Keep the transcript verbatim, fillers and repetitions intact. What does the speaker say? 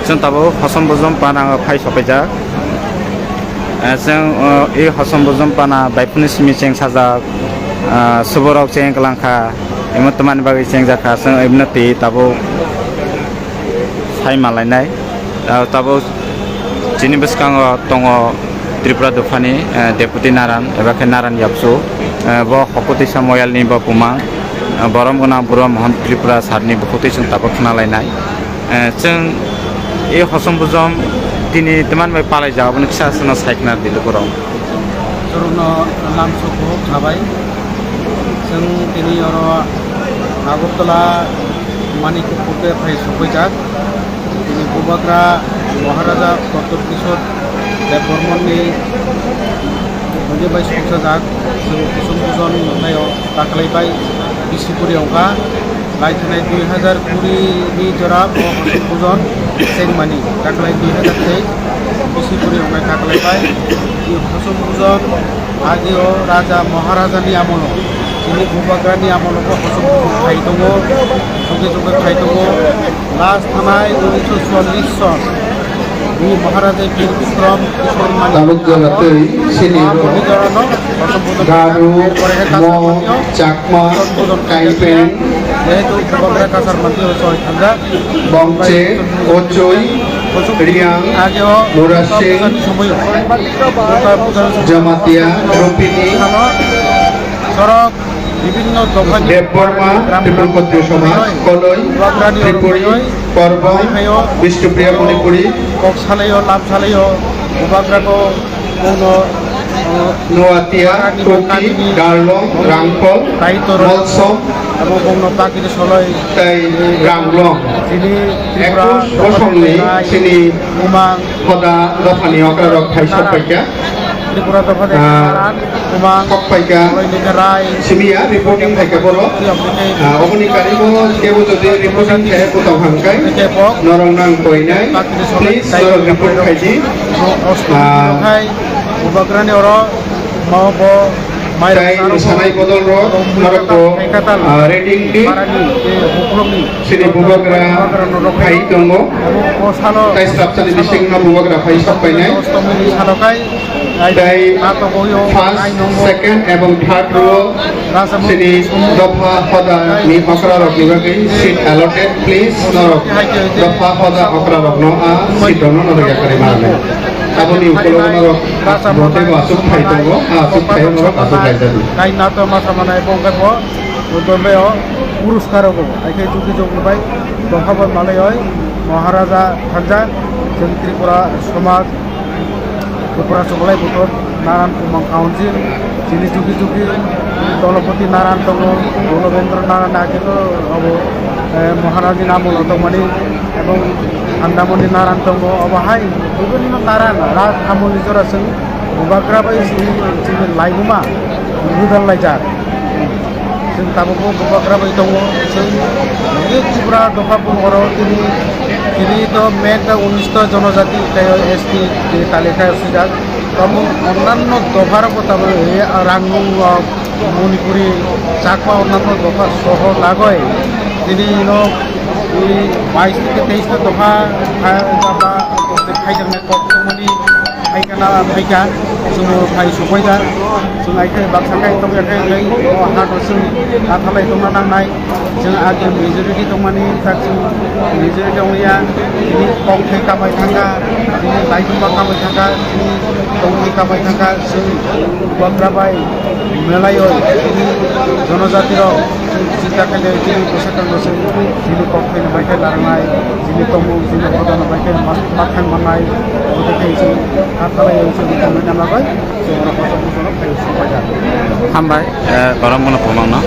Chwng tabuk Hosom Bujom Pana o phai sopaijak. Eh, chwng, oh, i Hosom Bujom Pana baiphuni simi cheng sajak, ah, suborok cheng kwlangkha, imo twmani bagwi chengjakha, chwng ibino twi tabuk sai manlainai. Ah, tabuk chini bwskango tongo Tripura dophani, eh, Deputy Naran, eba khe Naran Yapsu, eh, bo Hokutisa Moyalni bo bumang, eh, borom gwnang Burma Mohan Tripura sarni bukhuk twi chwng tabuk khna lainai. Eh, chwng e Hosom Bujom tini teman bai palai jaga boni kisa aswkno sai khna di lukurok. Chwrwngno lamsok bo khabai. Chwng tini oro Agartala Manikpur phai sokphaijak. Tini Bubagra Maharaja Pradyut Kishore Debbarmani boni bai songchajak. Chwng Hosom Bujon nuknaio. Taklai bai bisi puri wngkha. Lai thanai dui hazar kuri ni jora bo Hosom Bujon chengmani. Taklai dui hazar tei bisi puri wngnai taklai bai. I Hosom Bujon ageo Raja Maharaja ni amolo, chini Bubagra ni amolo bo Hosom Bujon khai tongo, juge juge khai tongo. Last thanai unisho chwallish son. Bini Maharaja Bikram Kishore Manik. Tabuk jora twi sini ro Garo, Mo, Chakma, Kaipen, Bongche, Ochoi, Riang, Murasing, Jamatia, Rupini, Sorok, bibhinno dopha Debbarma, Tripura Khatriya Samaj, Koloi, Tripuri, Korbong, Bishnupriya Manipuri, kok salaio, lam salaio, Bubagra ko, kono, Noatia, Kuki, Darlong, Rangpol, Molsom, abo bongno pakiri soloi, tei Ranglong. Chini Tripura ekus bosongni chini Umang, hoda dophani okrarok phai sok paikha. Tripura dopha de Ah, Naran, Kumang, kok paikha. Roy Nikarai, Simiya reporting phaikha borok. Ah, oboni karibo kebo jodi reporting khe butong hangkai. Kebok, norok nang koinai. Bakri Solai, please, norok report khaidi. Ostumi Ah, khai, Bubagrani oro, mo bo, Mairok tei Saro, sanai bodol rok, Bong norok bo, Katal, ah, reading di. Barani, eh, Huklongni, Sini Bubagra Bubagra no rok khai tongo. O salo tei srapsani bisingno Bubagra phai sok painai. Ostami ni salo kai, ai, tei nato boyo, first, ai nongo. Second ebong third row Rasa sini Mukti dopha hoda ni okra rok ni bagwi seat allotted, please, norok dopha hoda okra rokno a seat rokno norok yakarwi mano. Aboni ukologo norok bote bo aswk phai tongo, a aswk phai norok aswk laijadi. Kai nato ma samanai bongkhe bo. Bo tongbaio puruskar rok bo, hai khe jugi jugi bai dopha bo manwi oi Maharaja thansa, chwng Tripura somaj, Tripura Choklai Buthor, Naran Kumang Council, chini jugi jugi Dolopati Naran tongo, Dolobendra Naran age to abo, eh, Maharaja ni amol o tongmani, ebong Thandamani Naran tongo, obo hai bibhinno Naran, Raj amol ni jora chwng Bubagra bai chini, chini laibuma, rudal laijak. Chwng tabukbo Bubagra bai tongo. Chwng Tripura dopha bung oro tini, tini to main ta unis ta jonojati tei S T ni talika swijak. Tabuk onnanno dopha rok bo tabuk, eh, Ranglung rok, Manipuri, Chakma onnanno dopha soho lagoi. Tini no, eh, bais theke teis ta dopha, kha, kha, kha, kok tongmani. Phaikha na phaikha, chwngno phai sokphaikha. Chwng ai khe baksa khai tongya khe, o hato chwng kathalai tongna nangnai. Chwng age majority tongmani tak chwng majority ongya. Tini kok khai kamai thangkha, tini laibuma kamai thangkha, tini tong khai kamai thangkha. Chwng Bubagra bai Melai oi, chini jonojati rok, chini chinta khaile, chini bwswk rok no chini kok khaina bai khe laranai, chini tongmung, chini hoda no bai khe ma-, ma thang manai, obo khe chini kha khalai oi, chini tongmung na bagwi, chini oro kotor kotor no phai sokphaijak. Hambai, eh, borok bono kwbangno.